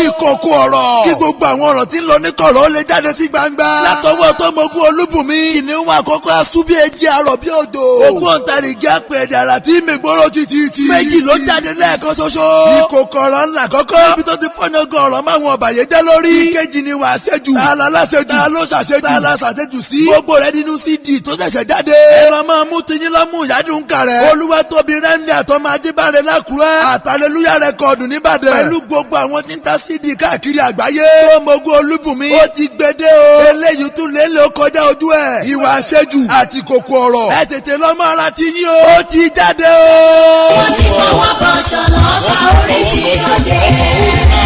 Ìkòkò ọ̀rọ̀. Kí gbogbo àwọn ọ̀rọ̀ tí ń lọ ní kọ̀rọ̀ ó lè jáde sí gbangba. Látọwọ́ Tọ́mọgún Olúbùnmi. Kìnìún àkọ́kọ́ asú bí ejì arọ̀ bí òjò. Ògbóǹtarìgì apẹ̀dẹ̀ àrà tí mègbóró títí. Méjì ló jáde lẹ́ẹ̀kan ṣoṣo. Ìkòkò ọ̀rọ̀ ńlá kọ́kọ́. Ibi tó ti fọ́nyọ́gàn ọ̀rọ̀ máwọn ọ̀bàyéjẹ́ lórí. Ìkejì ni wàá ṣẹ́jù. Ta la láṣejù? Ta ló ṣàṣejù? Ta la ṣàṣejù sí? Gbogbo rẹ̀ nínú CD tó ṣẹ̀ṣẹ̀ jáde. Ẹ̀rọ máa mú tiyín lọ́mú ìyádùn kàrẹ̀. Olúwatóbi Rẹ́ńdì àtọmọ Ajíbáre lákùrẹ́. Àtàlélúyà Record nìbàdàn. Pẹ̀lú gbogbo àwọn tí ń ta CD káàkiri àgbáyé. Tọ́mọgún Olúbùnmi. Ó ti gbede o. Eléyìí tún lé lè kọjá ojú ẹ̀. Ìwà àṣejù àti kòkò ọ̀rọ̀. Ẹ tètè lọ mọ́ ara ti yín o. Ó ti jáde o. Wọ́n ti fọwọ́ bọ̀ ṣọlọ́ fa orí tí ó dé.